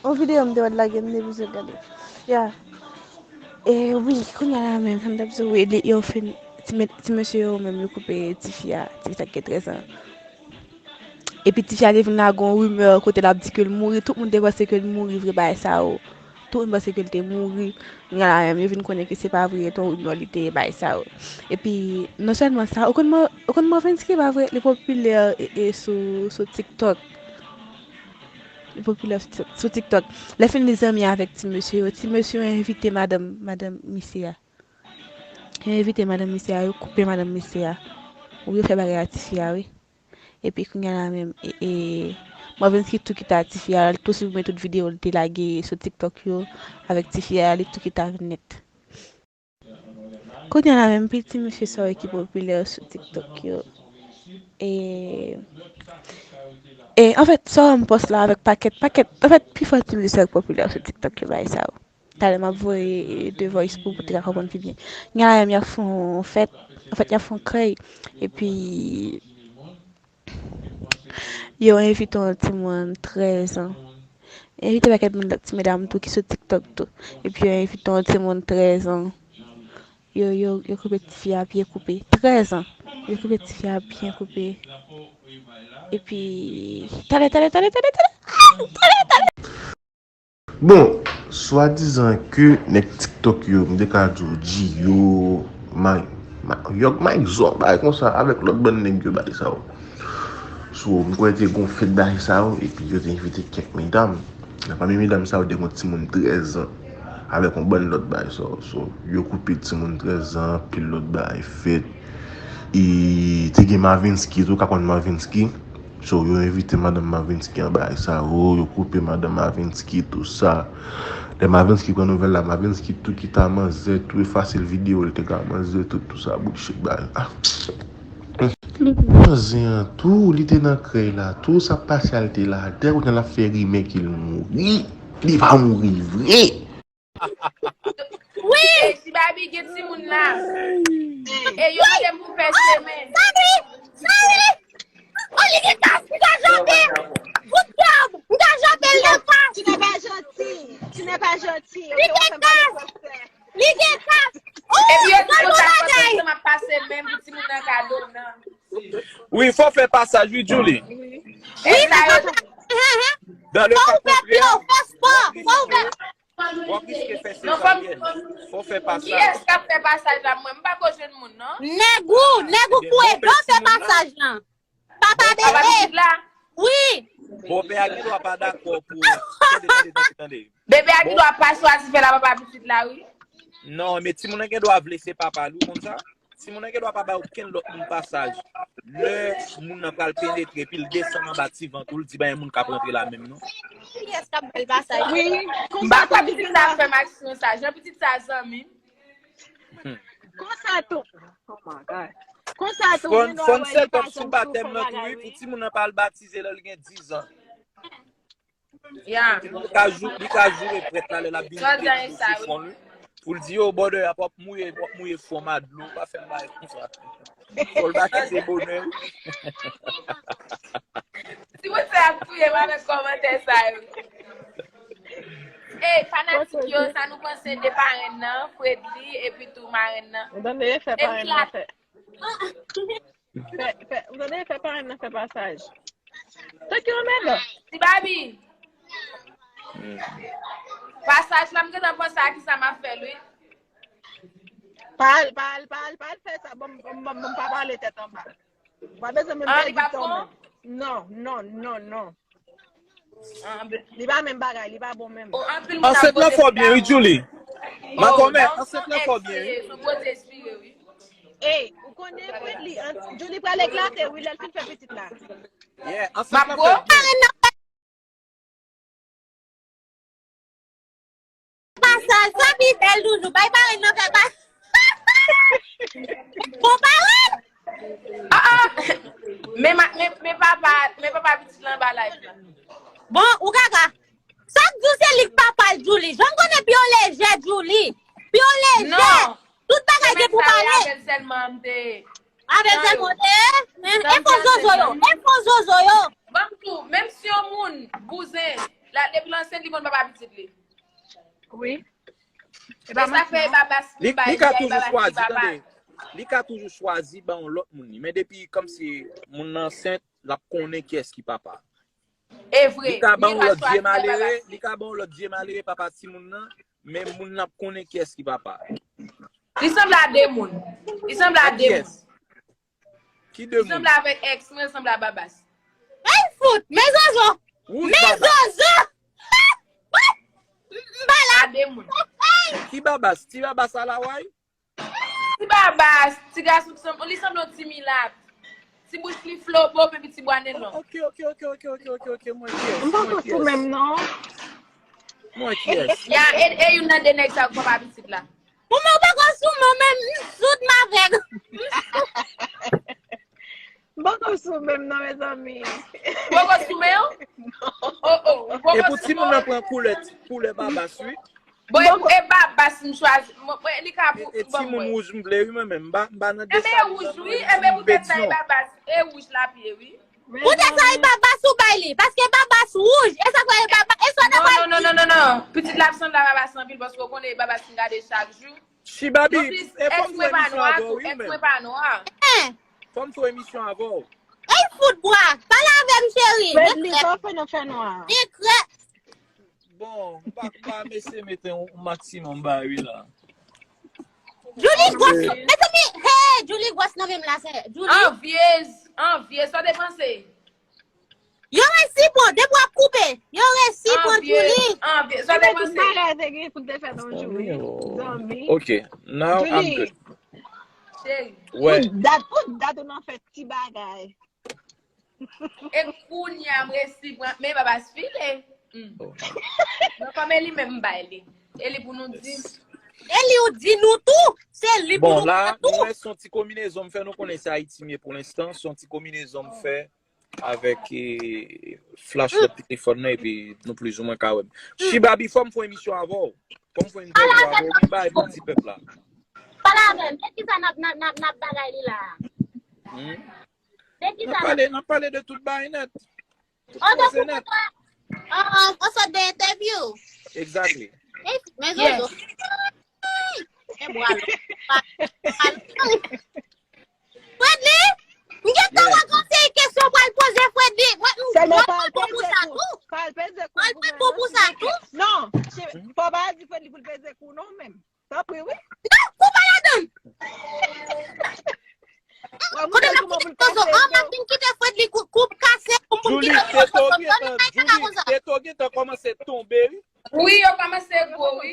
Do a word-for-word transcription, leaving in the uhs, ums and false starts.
On videyo m te wè l lage, m te bezwen gade. Ya. E wi, kounye a la menm, sa m t ap di w, e li, yo fin, ti me-, ti mesye yo menm, yo koupe tifi a, tifi sa ki gen trèz an. Epi tifi a te vin lage yon rimè kote l ap di ke l mouri, tout moun te panse ke l mouri vre, bagay sa yo. Tout moun panse ke l te mouri. Kounye a la menm, yo vin konnen ke se pa vre, se yon rimè li te ye, bagay sa yo. Epi, non sèlman sa, ou konn Mo-, ou konn Mòvensky, pa vre? Li popilè, e, e, sou, sou TikTok. Li popilè sou Tik-, sou TikTok. Lè fini li zanmi avèk ti mesye yo, ti mesye yo envite madanm, madanm misye a. Yo envite madanm misye a, yo koupe madanm misye a. Wi, yo fè bagay a tifi a, wi. Epi kounye a la menm, e, e, Mòvensky tou kite a tifi a, l tou siprimen tout videyo l te lage sou TikTok yo avèk tifi a, li tou kite a nèt. Kounye a la menm, piti mesye sa yo ki popilè sou TikTok yo. E, e, anfèt, sa yo m pòs la avèk pakèt, pakèt, anfèt, pifò ti mesye sa yo ki popilè sou TikTok yo, bagay sa yo. Talè m ap voye The Voice pou, pou te ka konprann pi byen. Kounye a la menm, y ap fè yon fèt, anfèt, y ap fè yon krèy. Epi, yo envite yon timoun trèz an. Envite pakèt moun, lòt ti medam tou ki sou TikTok tou. Epi yo envite yon timoun trèz an. Yo, yo, yo koupe tifi a byen koupe. Trèz an. Yo koupe tifi a byen koupe. Epi, talè, talè, talè, talè, talè. Ah, talè, talè. Bon, swadizan ke nèg TikTok yo, m te ka di w G-Yo, Mike, Ma-, Yog Mike Zò, bagay konsa, avèk lòt bann nèg yo, bagay sa yo. So, m kwè te gon fèt bagay sa yo, epi yo te envite kèk medam. Nan pami medam sa yo, te gon timoun trèz an, avèk yon bann lòt bagay sa yo. So, yo koupe timoun trèz an, anpil lòt bagay fèt. E te gen Mavensky tou, ou ka konn Mavensky. So, yo envite madanm Mavensky an bagay sa yo, yo koupe madanm Mavensky, tou sa. Lè Mavensky pran nouvèl la, Mavensky tou kite a manzè, tou efase l videyo l te ka manzè, tou, tou sa, bullshit bagay. Ah. Li te manzè an tou, li te nan krèy la tou, sa pase a l te la atè, kounye a l ap fè rimè ke l mouri. Li pa mouri vre. Wi! Ti Babi gen timoun la. E yo mande m pou fè semèn. Sandri! Sandri! Oh, li gen kas, m ka jante! Good job! M ka jante l nan kas! Tu n'es pas gentil. Tu n'es pas gentil. Li gen kas! Li gen kas! Oh, epi yo di nou ta kontan m ap pase men pou timoun nan kado nan. Wi, fò fè pasaj, wi, Julie. Wi, fò fè pasaj. Dans le cas contraire, fò ou fè spò, fò ou fè. W ap riske fè sezaryèn. Fò w fè pasaj. Kiyès k ap fè pasaj la? Mwen, m pa ko jwenn moun, non. Nèg ou, nèg ou kouye dlo fè pasaj lan. Papa bebe. Wi. Bòpè a gen dwa pa dakò pou. Tande, tande, tande, tande. Bebe a gen dwa pa chwazi fè la papa pitit la, wi. Non, men timoun nan gen dwa vle se papa l, ou konn sa? Timoun nan gen dwa pa bay okenn lòt moun pasaj. Lè moun nan pral penetre, epi l desann anba ti vant ou, l di pa gen moun k ap rantre la menm, non. Kiyès k ap bay l pasaj? Wi, m pa kwè pitit sa ap fè m aksyon sa. Jan pitit sa zanmi m. Konsa tou. Oh my God. Konsa tou, fòn, fòn sèt an sou batèm nan tou, wi, pou timoun nan pa al batize lè l gen diz an. Ya. Li ka jou-, li ka joure prèt la lè l ap vin touche fon l, wi. Pou l di, yo, bòdè a p ap mouye, p ap mouye fon m a dlo, pa fè m bagay konsa. Fò l pa kite bonè, wi. Timoun sa ap touye m avèk kòmantè sa yo. Ey, fanatik yo, sa nou panse de parenn nan, Fredly, epi tou marenn nan? Ou tande, fè parenn nan fè. Fè, fè, ou tande, fè parenn nan fè pasaj. Thank you, Amanda. Ti Babi. Pasaj la, m gentan panse a kisa m ap fè l, wi. Pa al, pa al, pa al, pa al fè sa. Bon, bon, bon, bon, pa pale tèt anba. Ou pa bezwen menm pèdi tan menm. Non, non, non, non. Li pa menm bagay, li pa bon menm. Ansent lan fò byen, wi, Julie. Makomè, ansent lan fò byen, wi. Ey, ou konnen Fredly, an-, Julie pral eklate, wi, lè l fin fè pitit la. Yeah, ansent lan fò byen. Pasaj, sa pi bèl toujou. Bay parenn nan fè pa-, bon parenn! Ah, ah. Men ma-, men, men papa, men papa pitit lan anba live la. Bon, ou kaka. Sa k di w se li k papa l, Julie? Jan m konnen pi w lejè, Julie. Pi w lejè. Non. Tout bagay gen pou pale. Avè l sèlman m te. Avè l sèlman m te. E fo zozo yo. E fo zozo yo. Ban m tou, menm si yon moun, bouzen, La, depi l ansent, li konn papa pitit li. Wi. E sa fè e Babas li, li ka toujou chwazi, tande. Li ka toujou chwazi ba yon lòt moun li. Men depi kòmsi moun nan ansent, l ap konnen kiyès ki papa. E vre. Li ka ba yon lòt vye malere, li ka ba yon lòt vye malere papa timoun nan, men moun nan ap konnen kiyès ki papa. Li sanble a de moun. Li sanble a de moun. Ki de moun? Li sanble avèk ex mwen, li sanble a Babas. Ay fout, men zozo. Men zozo. M pa la. A de moun. Ki Babas? Ti Babas a la way? Ti Babas, ti gason ki sanble, li sanble yon ti milat. Ti bouch li flobo, epi ti bwa nen long. Ok, ok, ok, ok, ok, ok, ok, mwen kiyès? M poko sou menm non. Mwen kiyès? Ya, e, e youn nan de nèg sa yo k papa pitit la. Pou mwen, ou poko sou mwen, men m soud m avèk. M poko sou menm non, mezanmi. Poko sou men w? Oh, oh, ou poko E pou timoun nan pran koulè, koulè Babas, wi. Bon, e, e Babas m chwazi. Mwen, mwen, li ka pou E timoun wouj m vle, wi, mwen menm. M pa, m pa nan Enben, e wouj, wi. Enben, poutèt sa, e Babas. E wouj l ap ye, wi. Poutèt sa, e Babas ou bay li. Paske Babas wouj. E sa fè e Babas. E sa w ta bay li. Non, non, non, non, non. Pitit la ap sanble a Babas anpil, paske w konnen e Babas m gade chak jou. Chibabi, e fò m fè emisyon avè w, wi, ou menm. Ex mwen pa nwa. Hein? Fò m fè emisyon avè w. Ey, fout bwa. Pale avè m, cheri. Fredly, sa w fè nan fè nwa? Byen krè. Bon, m pa, m pa mesye mete yon maksimòm ba wi la. Julie gwòs, mezanmi, hey, Julie gwòs nan men m la, se Julie. Anvyez, anvyez, sa w te panse? Yo resi pran, depi w ap koupe. Yo resi pran Julie. Anvyez, sa w te panse? Bagay te gen pou te fè nan jou, wi. Zanmi. Ok, now I'm good. Cheri. Wè. Pou dat, pou dat ou nan fè ti bagay. E kounye a m resi pran, men Babas file. Hmm. Mwen kòm e li menm m bay li. E li pou nou di. E li ou di nou tou. Se li pou Bon, nou la, pran tou. Nou wè se yon ti konbinezon m fè nou konnen se Ayiti m ye pou lenstan. Se yon ti konbinezon m fè avèk eh, flash lòt telefòn nan epi nou plizoumwen ka wè m. Chibabi, fò m fè emisyon avè w. Fò m fè emisyon avè w. Ou gen bagay pou ti pèp la. Pale avè m. De kisa n ap, n ap, n ap, n ap bagay li la? Hmm? De kisa N ap pale, n ap pale de tout bagay nèt. Tout An pase tou nèt. An sòt de entèvyou. Exactly. Men zozo. E bwa l. Fredly, m gen tan wè konsèy kesyon pral poze Fredly. Mwen, mwen, mwen bon pou sa tou. Pral peze kou. Mwen bon pou sa tou. Non, fò pa di Fredly pou l peze kou non menm. Tanpri, wi. Non, kou pa ladan. Wè, mwen Kote gen la kouman pou l kote zo, pase an mwen fin kite Fredly kou, kou kase pou moun Julie, kite Teto kou. gen tan, Julie, Teto gen tan kòmanse tonbe, wi. Wi, yo kòmanse gwo, wi.